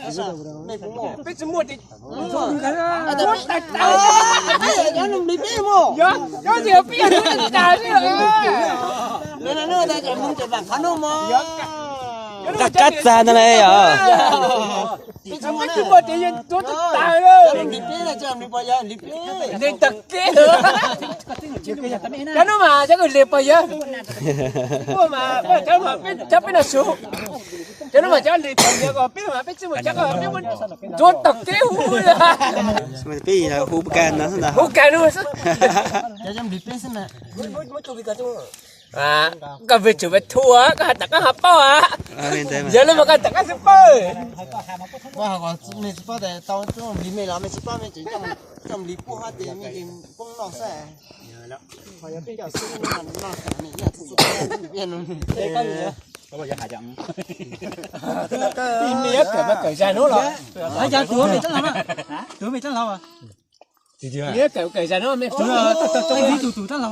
Peb tsis muaj ces ua tag tas. Peb yog cov nplis peb mus. Yog, yog tias peb yog tus tag tas li. Qab qab txag ntag na yog. Peb tsis muaj ces yog tua tag tas. Nplis tag kev. Cov no mas cov kws li pog yawg. Cov no mas cov li pog yawg, peb mas peb tsis muaj cov, peb tua tag kev hu. Peb hu kag no xwb ntag. Hu kag no xwb. Koj vwm tsum vwm thua, koj has tam koj ho paub a. Yog li mas koj tam koj xwb paub. Mej tsis paub tas tau coj nplis mej los mej tsis paub, mej tseem coj nplis puag hab tes mej ces poob noj xwb. Peb coj xwb noj, noj xwb. Mej yuav kawm mas kawm zag hnub los. Tuav mej tab lov, tuav mej tab lov. Yuav kawm kawm zag hnub mej, tus tus tab lov.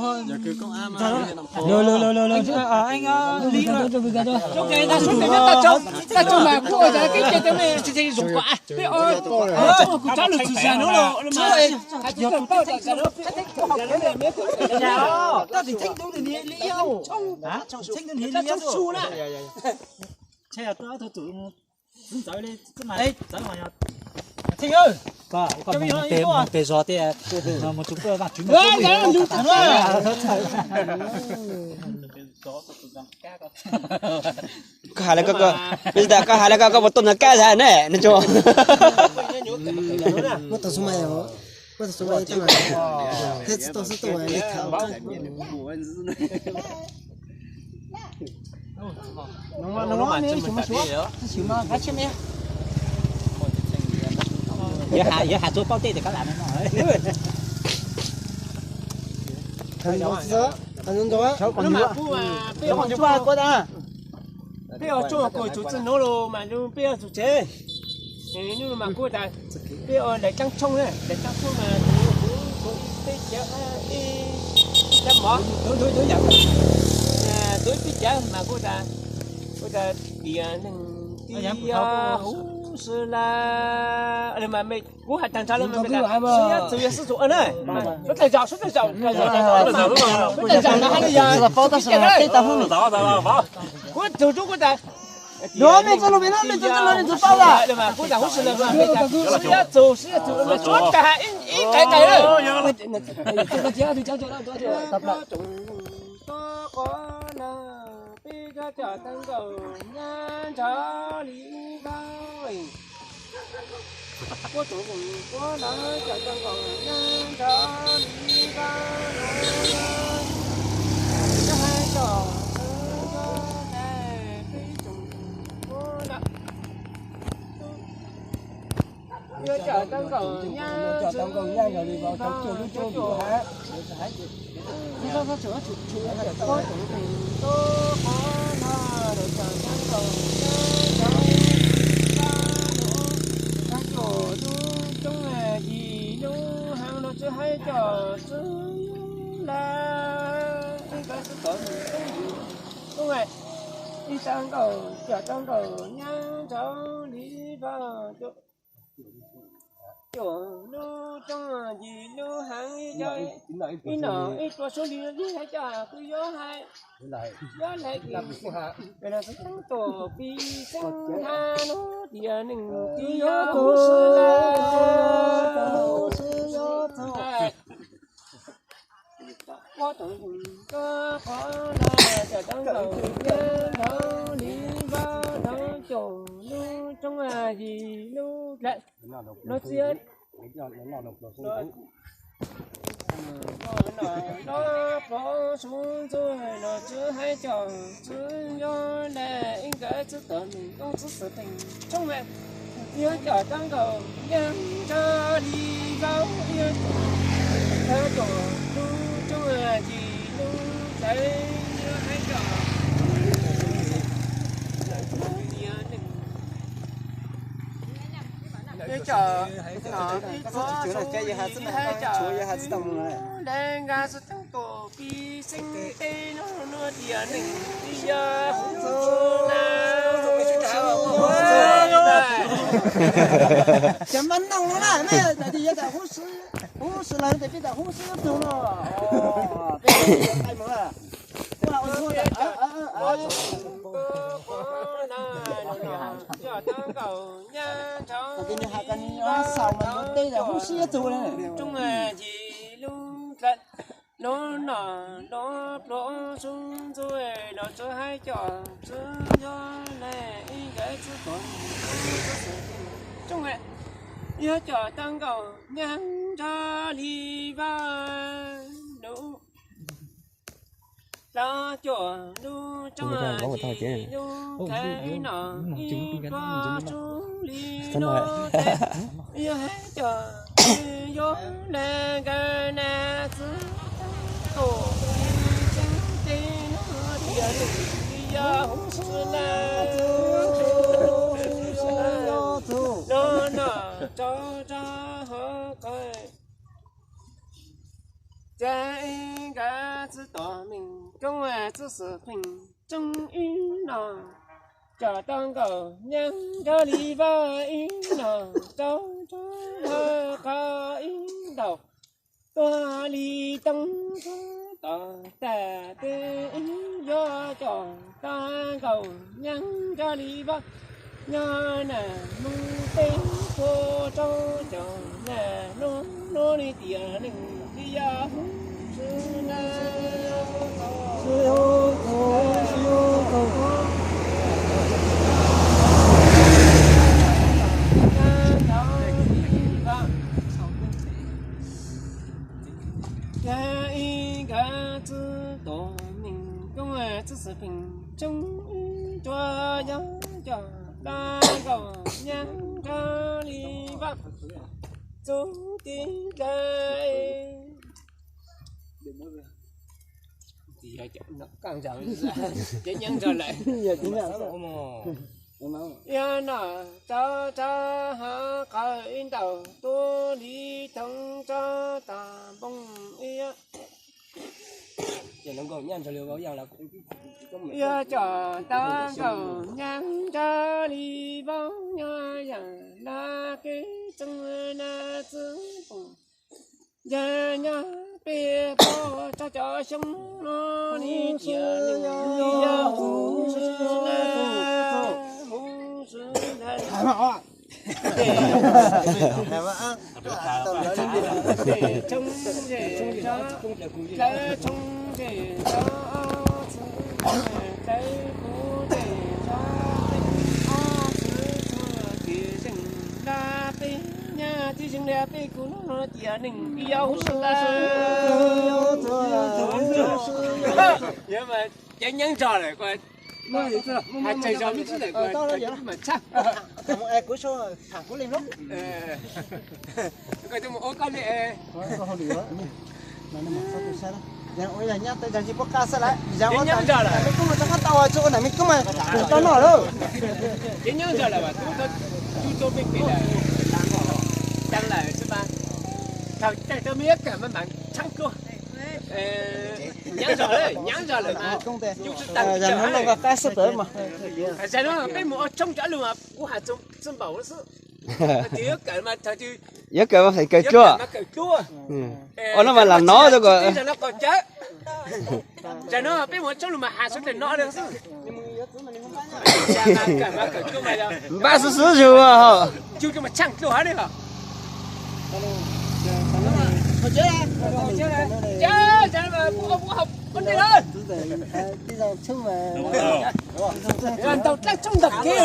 Tag tsoom mas kuj ua zag keb ceg rau mej, tsis zoo kom peb ob kuv rov lug txug zag hnub los. Txheeb tus niag li yog, txheeb tus niag li yog. Koj mus pem zos tias mus tus poj Vaajtswv mus. Koj has le, koj has le koj puas tuaj nrog kab zag ne? Muab tau xub mais, muab tau xub mais, thiab tsis tau xub tuaj li tham. Yog has tsuav paub tej tias koj lam no. Peb ua tsooj kuj txug txij nuav los mas peb ua txug tsev. Nub mas kuj tas peb ua daim caab tshooj, daim caab tshooj mas kuj ib peb cav, ib cav mov, kuj ib peb cav mas kuj tas, kuj tas tias neeg ti huv si la mas kuv has tag nrho lawm mas sib txug yog sib txug na. Sib tag zog, sib tag zog, sib tag zog na, hab li yog kuv txug tub kuv tas, no mej txog lug pem no, mej txog lug mej txug paub lawm, kuv tas huv si lawm mas sib txug, sib txug mas suav tag ib qe qe lawm. Peb cov coj tau nkaus nyab nrog li vaub. Puab tsoom kuj lawv coj tau nkaus nyab nrog li vaub. Nyob hab coj txwv nyob tas peb tsoom kuj lawv yuav coj tau nkaus nyab nrog li vaub, coj lub tsoom kuj hab. Puab tsoom kuj tub qhov no lawv coj tau nkaus nyab nrog li vaub lub, hab coj lub tsoom yim lub hab lub txwv hab coj txwv lawm ib nkawd txwv tom tub, ib tau nkaus coj tau nkaus nyab nrog li vaub. Coj lub tsoom yim lub hab ib coj ib nom ib tua suav li li hab coj kuj yuav hab, yuav lawm es no xwb tau tuaj pib xeeb hab lub tias neeg ti yuav kuv sib lawm. Puab tsoom kuj tub qhov no coj tau nkaus nyab nrog li vaub, coj lub tsoom yim lub dlaim lub txwv no, no pov sub ntxuag no txwv hab coj txwv nyob lawm ib nkawd txwv tom neeg koob txwv xwm teem tshoob me. Yuav coj tau nkaus nyab nrog li vaub, yuav coj lub tsoom yim lub dlaim, yuav hab coj tias neeg, yuav coj no ib txuas tub hab coj lawv nkawd txwv tau tuaj pib xeeb teb no, no tias neeg ti yuav kuv sib lawm. Cov mab noog no na, mej tam tis yog tam huv si, huv si lawm tes peb tam huv si yuav tug no. Peb qai mus lawm. Tes nws has tas nws yuav xaus mas yuav teb tam huv si yuav tug na. Lub no lub pluab sub ntxub no tsuas haib cov tsuas yog le ib nkawd txwb tuag txwb xwm txwb xwm tsooj yog cov tau nkaus nyaab nrog li vaj lub plaub cuam lub tsooj yim lub thawv no ib pluab sub li lub teb. Yog hais cov yuav le nkawd na txwb tuag tseeb teb no tias nws yog huv si na. No no rau rau hauv qhov Ces nkawd txwb tom meej koob txwb xwm pheej tsooj ib no, cov tau nkaus nyaab nrog li vaj ib no, rau rau hauv qhov ib ntaus tuag li toob txhab tom tag teb ib yuav cov tau nkaus nyaab nrog li vaj. Yog na mus teb puag rau cov na nuj nuj li tias neeg li yog huv si na. Ib nkawd txwb tom meej koob txwb xwm pheej tsooj ib rua yog cov tau nkaus nyaab nrog li vaj txuj tib dlawb. Yog no rau rau hauv qhov ib ntaus tuaj li thoob rau tas npoo ib. Yog cov tau nkaus nyaab nrog li vauv nyob yam laj keb txeeg na txwb pum. Yog nyob peb pog tso cov xyoob no li tias yog huv si na, huv si na. Tshoob zem tso, dlawb tshoob zem tso, ob txwv tshoob zem dlawb kuv zem tso, ob txwv tshoob tib zeeg laj peb nyab tib zeeg li peb kuv hnub no tias neeg yau huv si lawm. Yog mas cov nyaab nrog lawm, hais tsawg zog me ntsis lawm mas tshaj. Kuv mus ua koj li. Cov nyaab nrog lawm, me tub tau noj lawm. Cov nyaab nrog lawm mas tub tub tuaj peb pem lawm, tag lawm xwb mas. Thaum tag rau me yuav kawm mas mam tshaab dlua. Nyaab zog lawm, nyaab zog lawm mas yus tsis tag. Zaum no peb mus ua tshoob cov lug mas kuv has txog npaum xwb. Thaum twg yuav kawm mas thaum twg yuav kawm mas feem kawm dlua. Ua no mas lam nov rau kom. Zaum no peb mus ua tshoob lug mas has suav dlawg nov li xwb. Npaj xwb xwb yus. Yus mas tshaaj dlua hab ne. Ntau dlaab tshoob ntau kev.